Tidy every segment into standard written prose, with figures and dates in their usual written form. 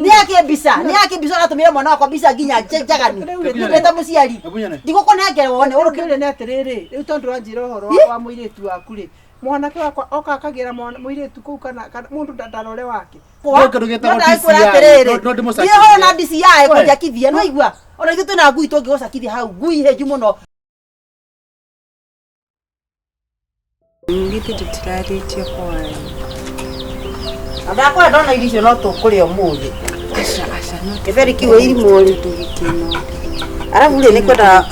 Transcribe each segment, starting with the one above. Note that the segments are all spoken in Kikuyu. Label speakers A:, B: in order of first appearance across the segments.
A: Nĩ yake mbica, nĩ yake mbica ũratũmĩra mwana wakwa mbica nginya njagani. Nĩ ta mũciari. Ndigũkũnengera wone.
B: Ũrũkĩrĩre nĩ atĩrĩrĩ, rĩu tondũ wanjĩra ũhoro wa mũirĩtu waku rĩ, mwanake wakwa oka akagĩra mũirĩtu kũu kana mũndũ ndarore wake.
C: No kĩndũ gĩtagwo DCI. No ndĩmũcakithie.
A: Ndiĩ na DCI kũnjakithia, nĩ waigua? Ona ithuĩ twĩna ngui tũngĩgũcakithia hau, ngui hĩnju mũno.
D: Githĩ tũtirarĩtie hwaĩ?
A: Ndakwenda ndona irio icio no tũkũrĩa ũmũthĩ.
D: Aca aca no
A: Gĩtheri kĩu irimũ rĩ.
D: tondũ gĩkeno.
A: Arabu rĩ nĩ kwenda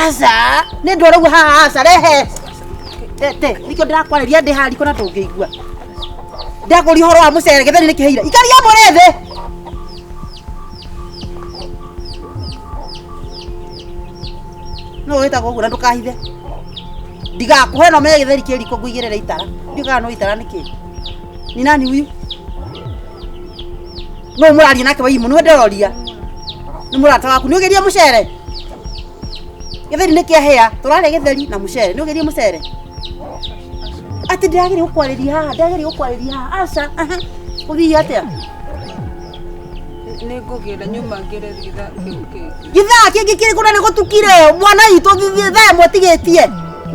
A: aca nĩ ndwara ũguo haha aca rehe tete nikio ndĩrakwarĩria ndĩ haha riko na ndũngĩigua ndakũria ũhoro wa mũcere gĩtheri nĩ kĩhĩire ikaria mũrĩ thĩ no wĩtagwo ũguo na ndũkahithe ndigakũhe no menye gĩtheri kĩ riko ngũigĩrĩre itara ndiũ kana no itara nĩ kĩ ni nani huyu no mũraria nake waimũ nĩwe ndĩroria nĩ mũrata waku nĩ ũgerie mũcere Gĩtheri nĩ kĩahĩa, tũrarĩa gĩtheri na mũcere. Nĩ ũgerie mũcere? Atĩ ndĩrageria gũkwarĩria haha, ndĩrageria gũkwarĩria haha. Aca, aha. Gũthiĩ atĩa?
D: Nĩ ngũgĩra nyuma ngĩre gĩthaa kĩu kĩngĩ.
A: Gĩthaa kĩngĩ kĩrĩkũ na nĩ gũtukire? Mwana witũ thaa ĩmwe tigĩtie.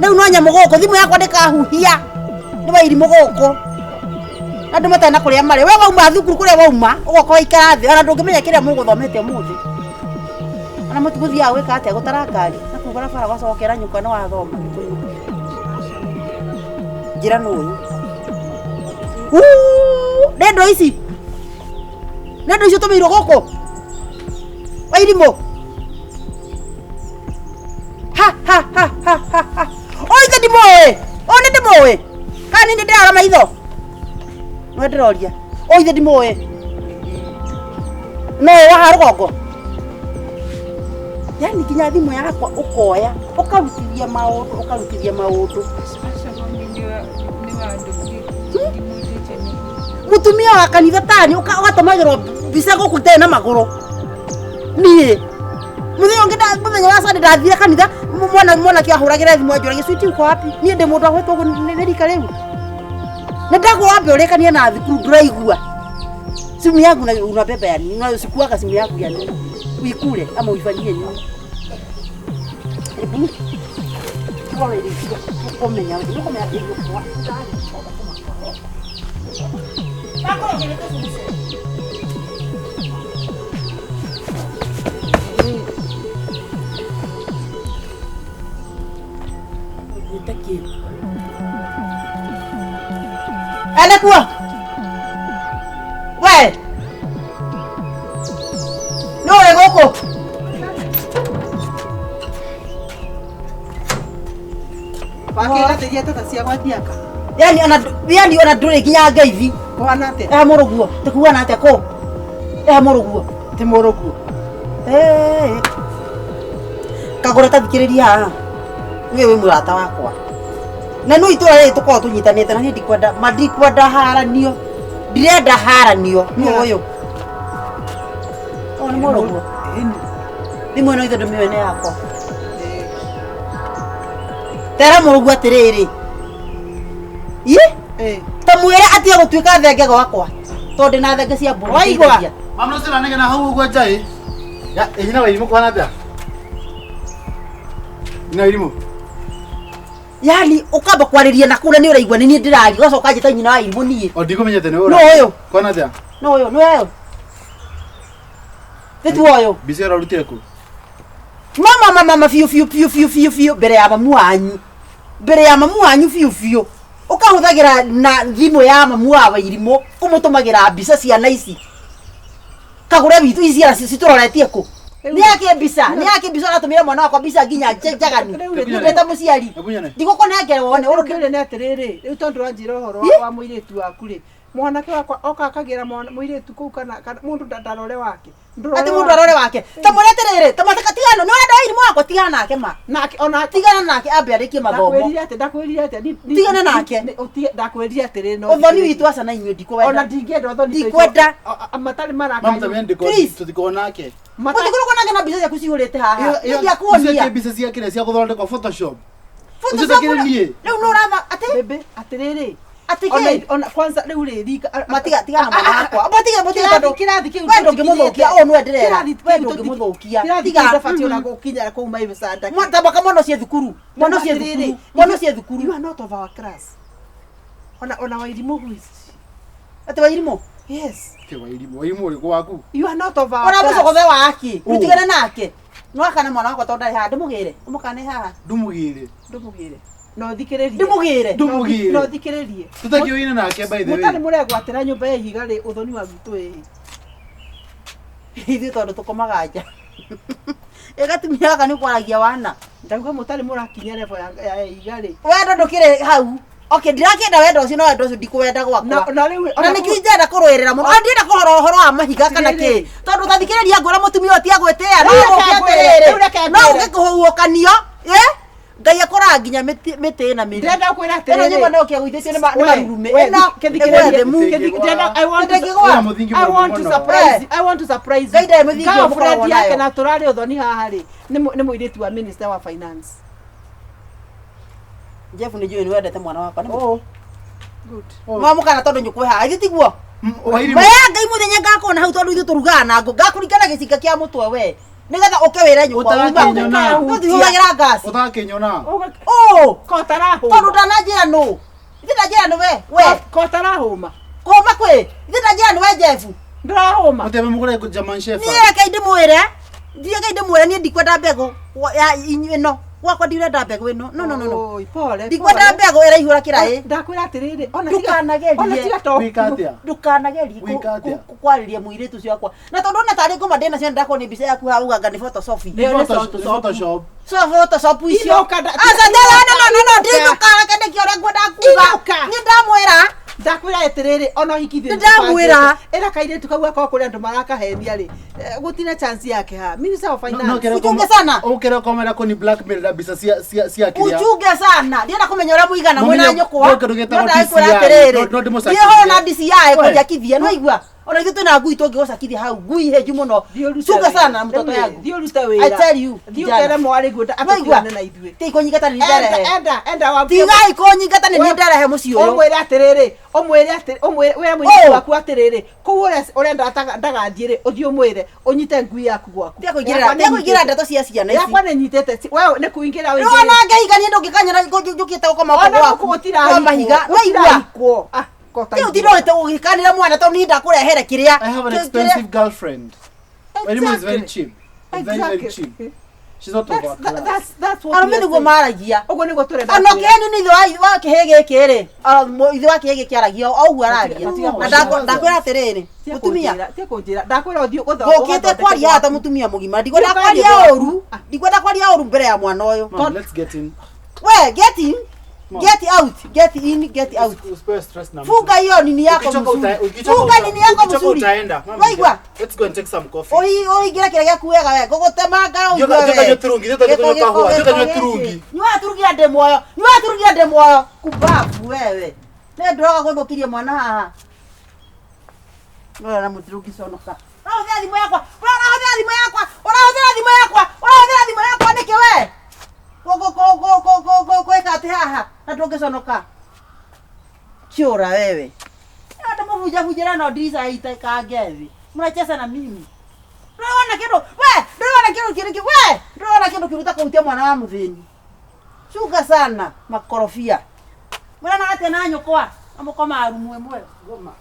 A: Rĩu no nyamũ gũkũ, thimũ yakwa ndĩkahuhia. Nĩ wairimũ gũkũ. Andũ matarĩ na kũrĩa marĩ. We wauma thukuru kũrĩa wauma, ũgoka waikara thĩ, ona ndũngĩmenya kĩrĩa mũgũthomete ũmũthĩ. Ona mũtigũthiaga gwĩka atĩa gũtara ngari na kũu barabara ũgacokera nyũkwa nĩ wathoma Gĩkũyũ. Njĩra nũ ũyũ. Huu, Nĩ ndo ici. Nĩ ndo ici ũtũmĩirwo gũkũ. Wairimũ. Ha ha ha ha ha ha. Ũyũ ithe ndimũĩ. Ũyũ nĩ ndĩmũĩ. Kana nĩ ndĩrara maitho. Nĩwe ndĩroria. Ũyũ ithe ndimũĩ. No ũyũ wa haha rũgongo. Yani nginya thimũ yakwa ũkoya ũkarutithia maũndũ ũkarutithia maũndũ.
D: Aca mami nĩ wa andũ ndimwĩtĩtie nĩ
A: Mũtumia wa kanitha tani ũgatũmagĩrwo mbica gũkũ itarĩ na magũrũ. Niĩ mũthenya ũngĩ mũthenya wa Sunday ndathire kanitha mwana mwanake ahũragĩra thimũ anjũragia sweetie uko wapi? Niĩ ndĩ mũndũ wa gwĩtwo ũguo nĩ rika rĩu. Nĩ ndagwo wambe ũrĩkanie na thukuru ndũraigua. Simu yangu unabeba ya nini? Unasikuaga simu yangu ya nini? Uikule ama uifanyie nini? Hebu tuone ile tukomenya, tukomenya hiyo kwa. Ene kuo. We. No we gũkũ.
B: Wakĩgathĩria tata cia gwathiaka.
A: Yani ona yani ona ndũrĩ nginya ngeithi.
B: Kũhana atĩa?
A: Eha mũrũguo. Tũkuana atĩa kũ? Eha mũrũguo.
B: Ti mũrũguo.
A: Eh. Kagũra ta thikĩrĩria haha. Niwe wĩ mũrata wakwa. Na no itũra rĩrĩ tũkoragwo tũnyitanĩte na niĩ ndikwenda ma ndikwenda haranio. Ndirenda haranio. Nũ ũyũ? Ũyũ nĩ mũrũguo. Thimũ ĩno ithe ndũmĩoe nĩ yakwa. Tera mũrũguo atĩrĩrĩ. Ĩ? Ta mwĩre atige gũtuĩka thenge gwakwa. Tondũ ndĩna thenge cia mbũri.
B: Waigua?
C: Mama ũcio ũranegena hau ũguo nja ĩ. Ya, ĩ nyina wa irimũ kũhana atĩa? Nyina wa irimũ.
A: Yani ũkamba kwarĩria na kũu na nĩ ũraigua nĩ niĩ ndĩraria ũgacoka njĩta nyina wa irimũ niĩ.
C: O ndikũmenyete nĩ
A: Nũ
C: ũra.
A: ũyũ?
C: Kũhana atĩa?
A: Nũ ũyũ? Nĩ ũyũ? Nĩ tu ũyũ.
C: Mbica ũrarutire kũ?
A: Mama mama mama biũ biũ biũ biũ biũ biũ mbere ya mamu wanyu. Mbere ya mamu wanyu biũ biũ. Ũkahũthagĩra na thimũ ya mamu wa wairimũ kũmũtũmagĩra mbica ciana ici. Kagũre witũ ici ciana citũroretie kũ? Nĩ yake mbica, nĩ yake mbica ũratũmĩra mwana wakwa mbica nginya njagani. Nĩ ta mũciari.
C: Hebu nyone.
A: Ndigũkũnengera wone
B: Ũrũkĩrĩre nĩ atĩrĩrĩ, rĩu tondũ wanjĩra ũhoro wa mũirĩtu waku rĩ, Mwanake wakwa oka akagĩra mũirĩtu kũu kana mũndũ ndarore wake.
A: Atĩ mũndũ arore wake. Ta mwĩre atĩrĩrĩ, ta mwĩre tigana, nĩ ũrenda Wairimũ wakwa tigana nake ma.
B: Nake ona
A: Tigana nake ambe arĩkie mathomo.
B: Ndakwĩrire atĩ ndakwĩrire atĩ
A: Tigana nake.
B: Ndakwĩrire atĩrĩ no.
A: Ũthoni witũ aca na inyuĩ ndikwenda.
B: Ona ndingĩenda ũthoni.
A: Ndikwenda.
B: Matarĩ
C: Mama
B: maraka.
C: tabia ndiko
A: Please.
C: tutiko nake.
A: Mũtikoragwo nake na mbica ciaku cihũrĩte haha.
C: Iyo- iyo-
A: Ndiakuonia.
C: icio mbica cia kĩrĩa cia gũthondekwo Photoshop.
A: Photoshop
C: Ũcio takĩrĩ niĩ.
A: Rĩu nĩ ũratha atĩ
B: Bebe atĩrĩrĩ.
A: atĩ
B: Ona
A: kĩ?
B: ona kwanza rĩu rĩ rika.
A: Matiga tigana mwana wakwa. Matiga matiga tondũ
B: Kĩrathi kĩu
A: we ndũngĩmũthũkia ũũ nĩwe ndĩrera.
B: Kĩrathi
A: We
B: kĩu
A: ndũngĩmũthũkia.
B: Kĩrathi
A: Tiga.
B: kĩu ndabatiĩ ona gũkinya kũu maibicanda.
A: Ta mwaka mwana ũcio thukuru. Mwana ũcio thukuru. Mwana ũcio thukuru.
B: You are not of our class. Ona Wairimũ who is she?
A: Atĩ Wairimũ.
B: Yes.
C: Kĩ Wairimũ, Wairimũ ũrĩkũ waku?
B: You are not of our
A: Ona
B: class.
A: mũcogothe wa aki.
C: Ũ.
A: Rĩu tigana nake. No akane mwana wakwa tondũ ndarĩ haha ndĩmũgĩre. Ũmũkane haha.
C: Ndũmũgĩre.
B: Ndũmũgĩre. No thikĩrĩrie.
A: Ndĩmũgĩre.
C: Ndũmũgĩre.
B: No thikĩrĩrie.
C: Tũtakĩũine nake by the
B: Mũtarĩ
C: way.
B: mũregwatĩra nyũmba ya ihiga rĩ ũthoni wa gwitũ ĩ.
A: Ithuĩ tondũ tũkomaga nja. Ĩgatumia gaka nĩ kwaragia wana.
B: Ndauga mũtarĩ mũrakinya level ya ihiga rĩ.
A: Wendo ndũkĩrĩ hau. Okay, ndirakĩenda wendo ũcio no wendo ũcio ndikũwenda gwakwa.
B: Na rĩu
A: Na nĩkĩo ingĩenda kũrũĩrĩra mũno. Ona ndienda kũrora ũhoro wa mahiga kana kĩ. Tondũ tathikĩrĩria ngwĩra mũtumia ũyũ ti agwĩtĩĩa. No
B: Rĩu
A: ũke
B: reke ngwĩre,
A: atĩrĩrĩ.
B: rĩu reke
A: No
B: ngwĩre.
A: ũke kũhuhũkanio. Ĩ? Ngai akoraga nginya mĩtĩ ĩna mĩri.
B: Ndĩrenda kwĩra
A: Ĩno
B: atĩrĩrĩ.
A: nyũmba no kĩagũithĩtio nĩ marurumĩ.
B: We,
A: Ĩno
B: kĩthikĩrĩrie,
A: ĩgwe thĩ mu.
B: ndĩrenda- I want to-
A: Ndĩngĩgwa.
C: Ĩna mũthingi
B: I
C: mũrũmu
B: want to
C: mũno.
B: surprise you. I want to surprise you.
A: Ngai ndarĩ mũthingi ũyũ
B: Girlfriend
A: mũkoragwo
B: yake
A: nayo.
B: na tũrarĩ ũthoni haha rĩ nĩ mũirĩtu wa minister wa finance.
A: Jeff nĩ njũĩ nĩ wendete mwana wakwa. Nĩ
C: Oh.
B: Good.
A: Mwamũkana tondũ nyũkwe haha. Githĩ tiguo?
C: Wairimũ.
A: Maya Ngai mũthenya ngakuona hau tondũ ithuĩ tũrugaga na ngũ. Ngakũringana gĩcinga kĩa mũtwe we. Nĩgetha ũke wĩre nyũkwa.
C: Ũtarakĩnyona.
A: Tũtihũthagĩra ngasi.
C: Ũtakĩnyona.
A: Ũ.
B: Kotarahũma.
A: Tondũ ndananjĩra nũ. Ithe ndanjĩra nĩ we. We.
B: Kotarahũma.
A: Kũma kwĩ. Ithe ndanjĩra nĩ we Jeff.
B: Ndũrahũma.
C: Mũteme mũgũre German Shepherd.
A: Niĩ reke ndĩmwĩre. Ndiĩ reke ndĩmwĩre niĩ ndikwenda mbegũ ya inyuĩ ĩno. Gwakwa ndirenda mbegũ ĩno. No no no no.
B: Oi, pole.
A: Ndikwenda
B: pole.
A: mbegũ ĩraihũra kĩraĩ.
B: Ndakwĩra atĩrĩrĩ, ona
A: Ndũkanagerie.
B: ona tiga to
C: Wĩka atĩa?
A: Ndũkanagerie
C: Wĩka atĩa?
A: kwarĩria mũirĩtu ũcio wakwa. Na tondũ ona tarĩ ngoma ndĩna cio ndakorwo nĩ mbica yaku haha uga anga nĩ Photoshop.
B: Nĩ-
C: Nĩ
B: Photoshop.
C: Photoshop.
A: So Photoshop icio.
B: Inũka nda-
A: Aca ndĩra no no no no ndinũka reke ndĩkie ũrĩa ngwenda kuga.
B: Inũka.
A: Nĩ ndamwĩra.
B: Ndakwĩra atĩrĩrĩ, ona ũhiki ithuĩ
A: Nĩndamwĩra.
B: ĩra kairĩtu kau gakorwo kũrĩ andũ marakahenia rĩ, gũtirĩ chance yake haha. Minister of
C: No
B: finance.
C: kĩrĩa
A: Uchunge sana.
C: Ũkĩrĩa ũkomera kũni blackmail na mbica cia kĩrĩa.
A: Uchunge sana. Ndienda kũmenya ũrĩa mũigana
C: No
A: mwĩna
C: menya-
A: nyũkwa.
C: no kĩndũ gĩtagwo
A: No ndakwĩra
C: DCI.
A: atĩrĩrĩ.
C: No ndĩmũcakithie.
A: Ndiĩ horo na DCI
C: We.
A: kũnjakithia. No igua. Ona ithuĩ twĩna ngui tũngĩgũcakithia hau. Ngui hĩnju mũno.
B: Thiĩ ũrute
A: Chunga
B: wĩra.
A: sana mtoto
B: Rĩu rĩ,
A: yangu.
B: Thiĩ ũrute wĩra.
A: I tell you.
B: Thiĩ
A: kijana.
B: ũkere mwarĩ guo
A: Waigua?
B: atũtigane na ithuĩ.
A: Tigai kũnyingata nĩ
B: Enda
A: ndarehe.
B: enda enda wambie
A: Tigai kũnyingata nĩ niĩ ndarehe mũciĩ ũyũ.
B: ũmwĩre atĩrĩrĩ ũmwĩre atĩrĩ ũmwĩre wĩre mũirĩtu
A: Oh.
B: waku atĩrĩrĩ kũu ũrenda ndagathiĩ rĩ ũthiĩ ũmwĩre ũnyite ngui yaku gwaku.
A: Tiga kũingĩrĩra tiga kũingĩrĩra ndeto cia ciana ici.
B: Yakwa nĩ nyitĩte we nĩ kũingĩra
A: Rĩu ona ngĩhikania ndũngĩkanyona njũkĩte gũkoma
B: Ona
A: gwaku.
B: gũkũ
A: Kwa mahiga. Waigua?
B: gũtirahikwo. Ah, kota
A: Rĩu tinda ũgĩkanĩra mwana tondũ niĩ ndakũrehere kĩrĩa.
C: I have an expensive girlfriend. Wairimũ is very cheap. Very very cheap. She's not of our class.
B: That's what
A: Arũme
B: we are
A: nĩguo
B: saying.
A: maragia.
B: Ũguo nĩguo tũrenda
A: Ona
B: kwĩra.
A: kĩheni nĩ ithe wa kĩhĩ gĩkĩ rĩ. Ithe wa kĩhĩ gĩkĩ aragia o ũguo aragia. Na ndakwĩra atĩrĩrĩ,
B: Tiga
A: mũtumia
B: kũnjĩra, tiga kũnjĩra. Ndakwĩra ũthiĩ
A: ngũkĩte kwaria haha ta mũtumia mũgima ndikwenda
B: Thiĩ
A: kwaria
B: ũgathiĩ
A: ũru ndikwenda kwaria ũru mbere ya mwana ũyũ.
C: Mom, let's get in.
A: We get in,
C: Mom.
A: get out, get in, get out.
C: Usipewe stress na mtu.
A: Funga hiyo nini yako
C: Ukichoka
A: mzuri.
C: ukichoka
A: Funga nini yako
C: ukichoka
A: mzuri.
C: utaenda. Mom,
A: Waigua?
C: Let's go and take some coffee.
A: Oi oi ngira kĩrĩa gĩaku wega we ngũgũtemanga ũigue
C: Njoka
A: we.
C: nyua turungi, njoka
A: Gĩko,
C: nyua
A: gĩko,
C: kahũa, njoka
A: gĩko
C: nyua
A: gĩkĩ.
C: turungi.
A: Nyua turungi na ndĩ muoyo. Nyua turungi na ndĩ muoyo. Kumbabu wewe. Nĩ ndĩroga gũthũkirie mwana haha. Ũrĩa na mũtirungi conoka. Ũrahũthĩra thimũ yakwa. Ũrahũthĩra thimũ yakwa. Ũrahũthĩra thimũ yakwa. Ũrahũthĩra thimũ yakwa nĩkĩ we? Gwĩka atĩ haha na ndũngĩconoka. Chura wewe. Ndamũbunjabunjĩra no ndirica itakange thĩ. Mnacheza na mimi. Ndũrona kĩndũ we, ndũrona kĩndũ kĩrĩkĩ we, ndũrona kĩndũ kĩruta kũhutia mwana wa mũthĩni. Chunga sana makorobia. Mũrana atĩa na nyũkwa? Amũkoma rumu ĩmwe. Ngoma.